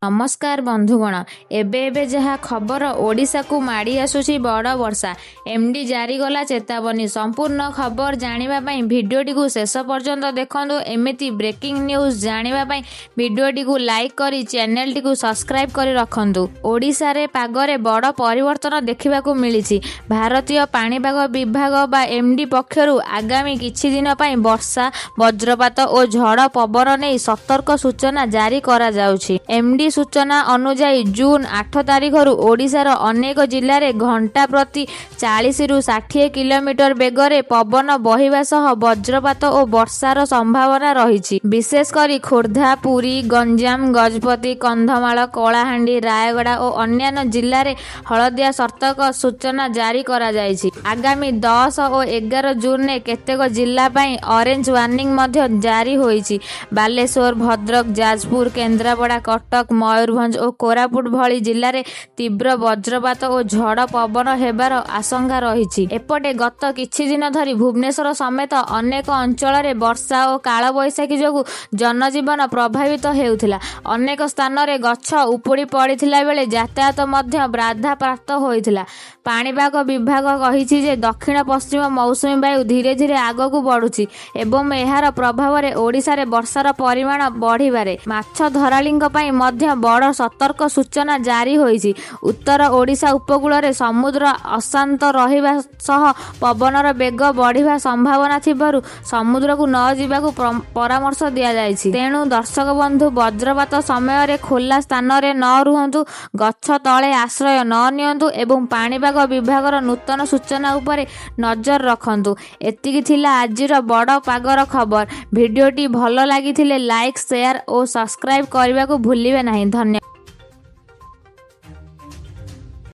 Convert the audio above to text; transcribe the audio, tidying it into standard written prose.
ନମସ୍କାର ବନ୍ଧୁଗଣ, ଏବେ ଏବେ ଯାହା ଖବର, ଓଡ଼ିଶାକୁ ମାଡ଼ି ଆସୁଛି ବଡ଼ ବର୍ଷା। ଏମଡି ଜାରି କଲା ଚେତାବନୀ। ସମ୍ପୂର୍ଣ୍ଣ ଖବର ଜାଣିବା ପାଇଁ ଭିଡ଼ିଓଟିକୁ ଶେଷ ପର୍ଯ୍ୟନ୍ତ ଦେଖନ୍ତୁ। ଏମିତି ବ୍ରେକିଂ ନ୍ୟୁଜ୍ ଜାଣିବା ପାଇଁ ଭିଡ଼ିଓଟିକୁ ଲାଇକ୍ କରି ଚ୍ୟାନେଲଟିକୁ ସବସ୍କ୍ରାଇବ୍ କରି ରଖନ୍ତୁ। ଓଡ଼ିଶାରେ ପାଗରେ ବଡ଼ ପରିବର୍ତ୍ତନ ଦେଖିବାକୁ ମିଳିଛି। ଭାରତୀୟ ପାଣିପାଗ ବିଭାଗ ବା ଏମଡି ପକ୍ଷରୁ ଆଗାମୀ କିଛି ଦିନ ପାଇଁ ବର୍ଷା, ବଜ୍ରପାତ ଓ ଝଡ଼ ପବନ ନେଇ ସତର୍କ ସୂଚନା ଜାରି କରାଯାଉଛି। ଏମଡି ସୂଚନା ଅନୁଯାୟୀ, ଜୁନ୍ 8 ତାରିଖରୁ ଓଡ଼ିଶାର ଅନେକ ଜିଲ୍ଲାରେ ଘଣ୍ଟା ପ୍ରତି 40ରୁ 60 କିଲୋମିଟର ବେଗରେ ପବନ ବହିବା ସହ ବଜ୍ରପାତ ଓ ବର୍ଷାର ସମ୍ଭାବନା ରହିଛି। ବିଶେଷ କରି ଖୋର୍ଦ୍ଧା, ପୁରୀ, ଗଞ୍ଜାମ, ଗଜପତି, କନ୍ଧମାଳ, କଳାହାଣ୍ଡି, ରାୟଗଡ଼ା ଓ ଅନ୍ୟାନ୍ୟ ଜିଲ୍ଲାରେ ହଳଦିଆ ସତର୍କ ସୂଚନା ଜାରି କରାଯାଇଛି। ଆଗାମୀ 10 ଓ 11 ଜୁନରେ କେତେକ ଜିଲ୍ଲା ପାଇଁ ଅରେଞ୍ଜ ୱାର୍ଣ୍ଣିଂ ମଧ୍ୟ ଜାରି ହୋଇଛି। ବାଲେଶ୍ୱର, ଭଦ୍ରକ, ଯାଜପୁର, କେନ୍ଦ୍ରାପଡ଼ା, କଟକ, ମୟୂରଭଞ୍ଜ ଓ କୋରାପୁଟ ଭଳି ଜିଲ୍ଲାରେ ତୀବ୍ର ବଜ୍ରପାତ ଓ ଝଡ଼ ପବନ ହେବାର ଆଶଙ୍କା ରହିଛି। ଏପଟେ ଗତ କିଛି ଦିନ ଧରି ଭୁବନେଶ୍ୱର ସମେତ ଅନେକ ଅଞ୍ଚଳରେ ବର୍ଷା ଓ କାଳବୈଶାଖୀ ଯୋଗୁଁ ଜନଜୀବନ ପ୍ରଭାବିତ ହେଉଥିଲା। ଅନେକ ସ୍ଥାନରେ ଗଛ ଉପୁଡ଼ି ପଡ଼ିଥିଲା ବେଳେ ଯାତାୟାତ ମଧ୍ୟ ବାଧାପ୍ରାପ୍ତ ହୋଇଥିଲା। ପାଣିପାଗ ବିଭାଗ କହିଛି ଯେ ଦକ୍ଷିଣ ପଶ୍ଚିମ ମୌସୁମୀ ବାୟୁ ଧୀରେ ଧୀରେ ଆଗକୁ ବଢ଼ୁଛି ଏବଂ ଏହାର ପ୍ରଭାବରେ ଓଡ଼ିଶାରେ ବର୍ଷାର ପରିମାଣ ବଢ଼ିପାରେ। ମାଛ ଧରାଳିଙ୍କ ପାଇଁ ମଧ୍ୟ ବଡ଼ ସତର୍କ ସୂଚନା ଜାରି ହୋଇଛି। ଉତ୍ତର ଓଡ଼ିଶା ଉପକୂଳରେ ସମୁଦ୍ର ଅଶାନ୍ତ ରହିବା ସହ ପବନର ବେଗ ବଢ଼ିବା ସମ୍ଭାବନା ଥିବାରୁ ସମୁଦ୍ରକୁ ନ ଯିବାକୁ ପରାମର୍ଶ ଦିଆଯାଇଛି। ତେଣୁ ଦର୍ଶକ ବନ୍ଧୁ, ବଜ୍ରପାତ ସମୟରେ ଖୋଲା ସ୍ଥାନରେ ନ ରୁହନ୍ତୁ, ଗଛ ତଳେ ଆଶ୍ରୟ ନ ନିଅନ୍ତୁ ଏବଂ ପାଣିପାଗ ବିଭାଗର ନୂତନ ସୂଚନା ଉପରେ ନଜର ରଖନ୍ତୁ। ଏତିକି ଥିଲା ଆଜିର ବଡ଼ ପାଗର ଖବର। ଭିଡ଼ିଓଟି ଭଲ ଲାଗିଥିଲେ ଲାଇକ୍, ସେୟାର ଓ ସବସ୍କ୍ରାଇବ୍ କରିବାକୁ ଭୁଲିବେ ନାହିଁ। ଧନ୍ୟବାଦ।